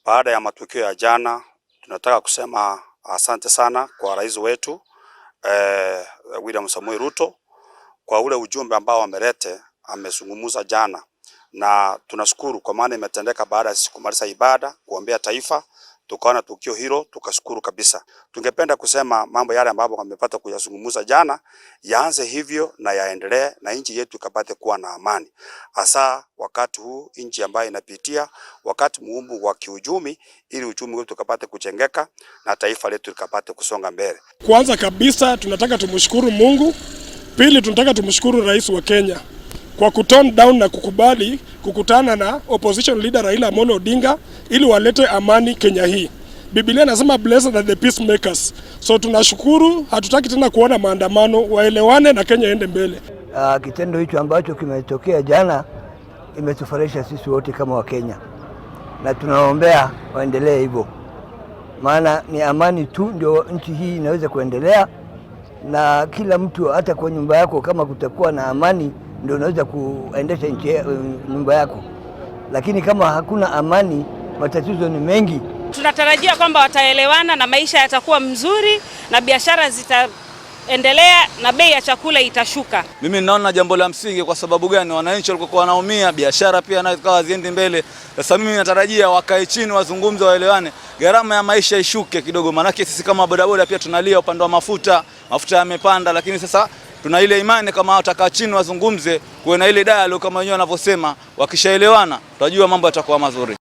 Baada ya matukio ya jana, tunataka kusema asante sana kwa rais wetu William Samoei Ruto kwa ule ujumbe ambao amelete amezungumza jana, na tunashukuru kwa maana imetendeka baada ya sisi kumaliza ibada kuombea taifa, tukaona tukio hilo tukashukuru kabisa. Tungependa kusema mambo yale ambayo wamepata kuyazungumza jana yaanze hivyo na yaendelee na nchi yetu ikapate kuwa na amani, hasa wakati huu nchi ambayo inapitia wakati mgumu wa kiuchumi, ili uchumi wetu ukapate kujengeka na taifa letu likapate kusonga mbele. Kwanza kabisa tunataka tumshukuru Mungu. Pili, tunataka tumshukuru rais wa Kenya kwa kutone down na kukubali kukutana na opposition leader Raila Amolo Odinga ili walete amani Kenya hii. Biblia inasema, "Blessed are the peacemakers." So tunashukuru, hatutaki tena kuona maandamano, waelewane na Kenya iende mbele. Kitendo hicho ambacho kimetokea jana imetufurahisha sisi wote kama Wakenya, na tunaombea waendelee hivyo, maana ni amani tu ndio nchi hii inaweza kuendelea, na kila mtu hata kwa nyumba yako kama kutakuwa na amani ndio unaweza kuendesha nchi nyumba yako, lakini kama hakuna amani matatizo ni mengi. Tunatarajia kwamba wataelewana na maisha yatakuwa mzuri na biashara zitaendelea na bei ya chakula itashuka. Mimi ninaona jambo la msingi. Kwa sababu gani? Wananchi walikuwa wanaumia, biashara pia nayo ikawa haziendi mbele. Sasa mimi natarajia wakae chini, wazungumze, waelewane, gharama ya maisha ishuke kidogo, maanake sisi kama bodaboda pia tunalia upande wa mafuta, mafuta yamepanda, lakini sasa tuna ile imani kama watakaa chini wazungumze, kuwe na ile dialogue kama wenyewe wanavyosema, wakishaelewana tutajua mambo yatakuwa mazuri.